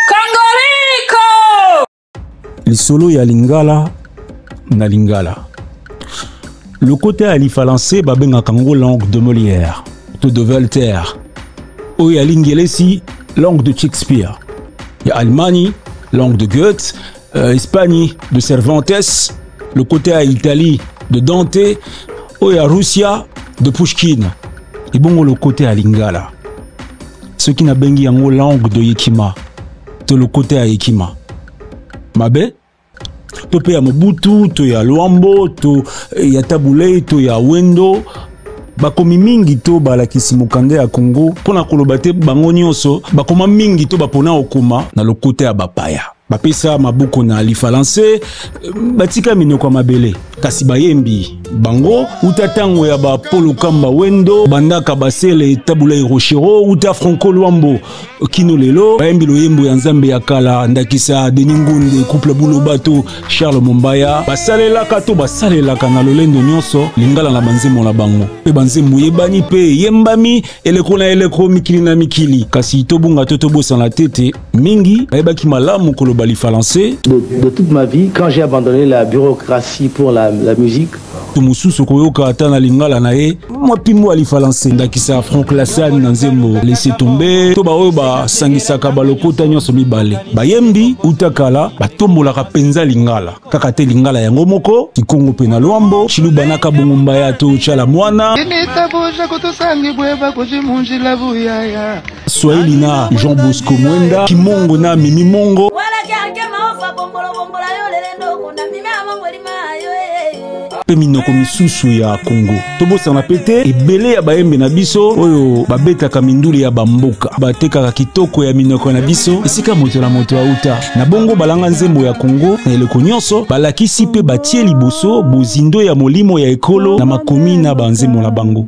Congorico! Lisolo ya Lingala na Lingala. Lokota ya lifalanse babengaka yango langue de Molière to de Voltaire. Oyo ya lingelesi langue de Shakespeare. Ya Allemagne langue de Goethe, euh, Espagne de Cervantes, lokota ya Italie de Dante, oyo ya Russia de Pushkin. Ebongo lokota ya Lingala. Soki nabengi yango langue de Yekima to lokota ya Yekima. Mabe to mpe ya Mobutu to ya Luambo to ya Tabu Ley to ya Wendo bakomi mingi to balakisi mokanda ya Congo mpo na koloba te bango nyonso bakoma mingi to bapona kokoma na lokota ya bapaya bapesa maboko na lifalanse batika minoko ya mabele kasi bayembi bango uta ntango ya ba Paul Kamba Wendo bandaka basele Tabu Ley Rochereau uta Franco Luambo kino lelo bayembi loyembo ya nzambe ya kala ndakisa Denis Ngunde couple Buloba to Charles Mombaya basalelaka to basalelaka na lolendo nyonso lingala na banzembo na bango mpe banzembo eyebani mpe eyembami eleko na eleko mikili na mikili kasi tobunga to tobosana te te mingi bayebaki malamu koloba lifalanse De toute ma vie, quand j'ai abandonné la bureaucratie pour la musique, to mosusu koyoka ata na lingala na ye mwa pimbo ya lifalanse ndakisa Frank Lassagne na nzembo Laisse tomber to baoyo basangisaka balokota nyonso mibale bayembi uta kala batombolaka mpenza lingala kaka te lingala yango moko kikongo mpe na lwambo chiluba na kabongo mbaya to tshala mwana swahili na Jean Bosco Mwenda kimongo na Mimi Mongo mpe minoko misusu ya Kongo. Tobosana mpe te ebele ya bayembe na biso oyo babetaka mindule ya bamboka batekaka kitoko ya minoko na biso esika moto na moto auta na bongo balanga nzembo ya Kongo na eleko nyonso balakisi mpe batie liboso bozindo ya molimo ya ekolo na makomi na banzembo na bango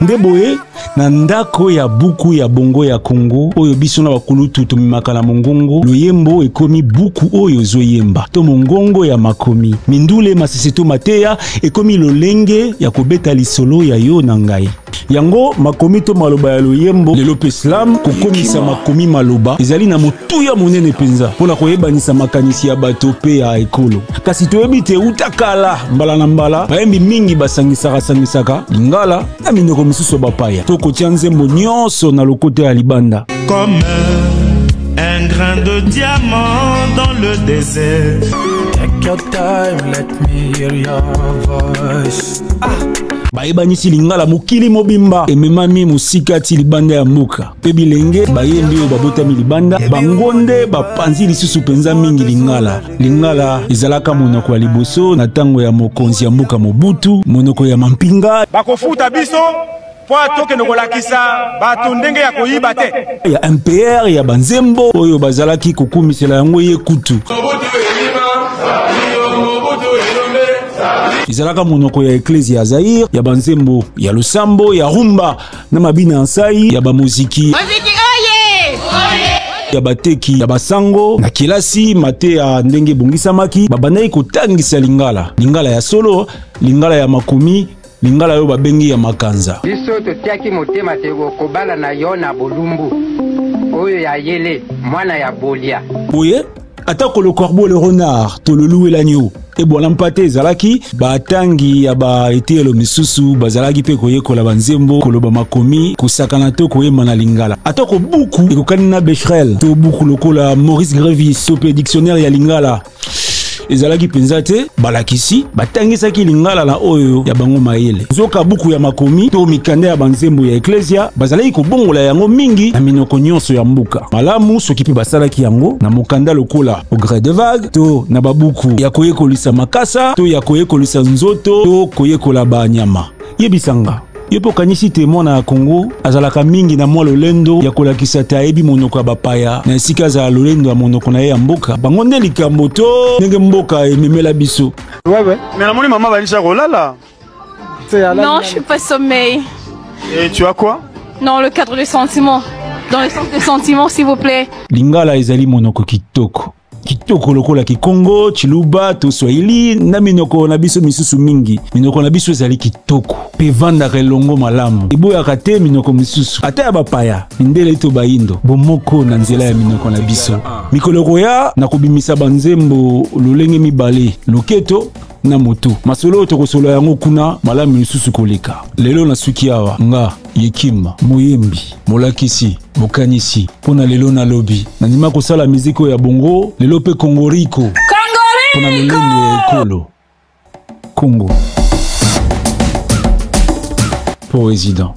nde boye na ndako ya buku ya bongo ya Kongo oyo biso na bakulutu tomemaka na mongongo loyembo ekomi buku oyo ozoyemba to mongongo ya makomi mindule masese to mateya ekomi lolenge ya kobeta lisolo ya yo na ngai yango makomi to maloba ya loyembo lelo mpe slam kokomisa makomi maloba ezali na motuya monene mpenza mpo na koyebanisa makanisi ya bato mpe ya ekolo kasi toyebi te uta kala mbala na mbala bayembi mingi basangisaka sangisaka lingala na minoko misusu ya bapaya to kotia nzembo nyonso na lokota ya libanda Comme un grain de diamant dans le désert. Take your time, let me hear your voice. Bayebanisi lingala mokili mobimba ememami mosika ti libanda ya mboka mpe bilenge bayembi oyo babotami libanda bango nde bapanzi lisusu mpenza mingi lingala lingala ezalaka monoko ya liboso na ntango ya mokonzi ya mboka Mobutu monoko ya mampinga bakofuta biso mpo tokende kolakisa bato ndenge ya koyiba te ya MPR ya banzembo oyo bazalaki kokumisela yango ye kutu ezalaka monoko ya eklezia ya Zaire ya banzembo ya losambo ya rumba na mabina ya nsai ya bamoziki ya bateki ya basango na kelasi mateya ndenge ebongisamaki babandaki kotangisa lingala lingala ya solo lingala ya makomi lingala oyo babengi ya makanza biso totiaki motema te kobala na yo na bolumbu oyo ya yele mwana ya bolia boye atako le corbeau le renard to le loup et l'agneau ebwana mpate ezalaki batangi ya baeteyelo misusu bazalaki mpe koyekola banzembo koloba makomi kosakana to koyemba na lingala atako buku ekokani na Bescherelle to buku lokola Maurice Grevis to mpe dictionnaire ya lingala ezalaki mpenza te balakisi batangisaki lingala na oyo ya bango mayele nzoka buku ya makomi to mikanda ya banzembo ya eklesia bazalaki kobongola yango mingi na minoko nyonso ya mboka malamu soki mpe basalaki yango na mokanda lokola au gré de vague to na babuku ya koyekolisa makasa to ya koyekolisa nzoto to koyekola banyama yebisanga yo mpe okanisi te mwana ya Kongo azalaka mingi na mwa lolendo ya kolakisa te ayebi monoko ya bapaya na esika azala lolendo ya monoko na ye ya mboka bango nde likambo to ndenge mboka ememela biso Ouais. Mais namoni mama balisa kolala. Non, je suis pas sommeil. Et tu as quoi? Non, le cadre du sentiment. Dans le sens des sentiments, s'il vous plaît. Lingala ezali monoko kitoko. Kitoko lokola Kikongo, Tshiluba to Swahili na minoko na biso misusu mingi. Minoko na biso ezali kitoko mpe evandaka elongo malamu, eboyaka te minoko misusu ata ya bapaya, mindele to bayindo. Bomoko na nzela ya minoko na biso. Mikolo ekoya nakobimisa banzembo lolenge mibale, loketo na moto. Masolo oyo tokosolola yango kuna malamu lisusu koleka. Lelo nasuki awa. Nga Yekim, moyembi, molakisi, mokanisi mpo na lelo na lobi. Nandima kosala miziki oyo ya bongo lelo mpe Kongoriko mpo na lolendo ya ekolo Congo. Président.